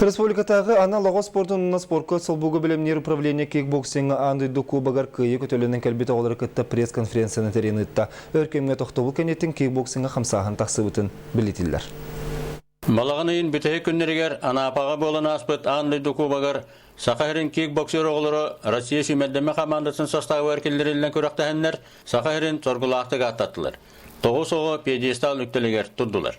Республикатааҕы анал оҕо спордун уонна спорка солбугу бэлэмниир управление кикбоксиҥҥа аан дойду кубогар кыайыы көтөллөнөн кэлбит оҕолору кытта пресс-конференцияны тэрийэн ыытта. Өр кэмҥэ тохтобул кэнниттэн кикбоксиҥҥа хамсааһын тахсыбытын билитиллэр. Балаҕан ыйын бүтэһик күннэригэр Анаапаҕа буолан ааспыт аан дойду кубогар Саха сирин кикбоксер оҕолоро Россия сүүмэрдэммит хамаандатын састаабыгар киллэриллэн күрэхтэһэннэр Саха сирин соргулаахтык ааттаттылар. Тоҕус оҕо пьедестал үктэлигэр турдулар.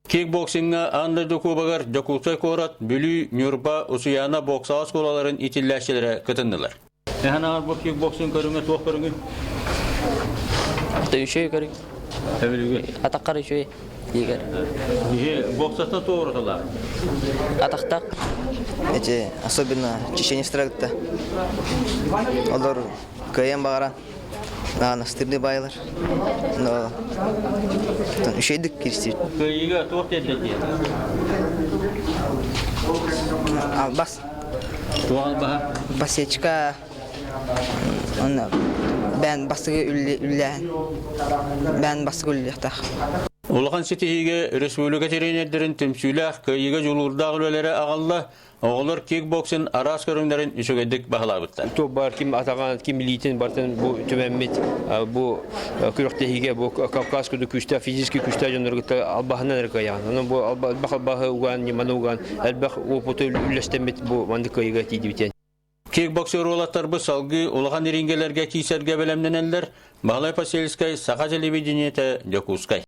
Кикбоксиҥҥа аан дойду кубогар Дьокуускай куорат, Бүлүү, Ньурба, Усуйаана боксаҕа оскуолаларын иитиллээччилэрэ кытыннылар. Эһэн аҕар бу кикбоксинг көрүҥэ туох көрүҥүй? Это үчүгэй көрүҥ. Эбилиги. Атаххар үчүгэй диигэр. Биһи боксата туоруталар. Атахтах. Эти особенно чеченецтер Олор кыайан баҕаран настырный баайлар. Но үчүгэйдик киирсибит. Кыайыыга туох тиэрдэ Албас. Туох албаһа? Посечка уонна бээн бастакы үллээһин. Бээн бастакы үллүөхтээх. Улахан ситиһиигэ республика тренердэрин түмсүүлээх, кыайыыга дьулуурдаах үлэлэрэ аҕалла, Оҕолор кикбоксинг араас көрүҥнэрин үчүгэйдик баһылаабыттар. Туох баар ким атаҕын, ким илиитин барытын бу түмэммит бу күрэхтэһиигэ бу Кавказ курдук күүстээх физически күүстээх дьоннору кытта албаһынан эрэ кыайаҕын. Онон бу элбэх албаһы угаан, ньыманы угаан элбэх опыты үллэстэммит бу маннык кыайыыга тиийдибит. Кикбоксер уолаттарбыт салгыы улахан рингэлэргэ киисэргэ бэлэмнэнэллэр. Баһылай Посельскай, Саха телевидениетэ, Дьокуускай.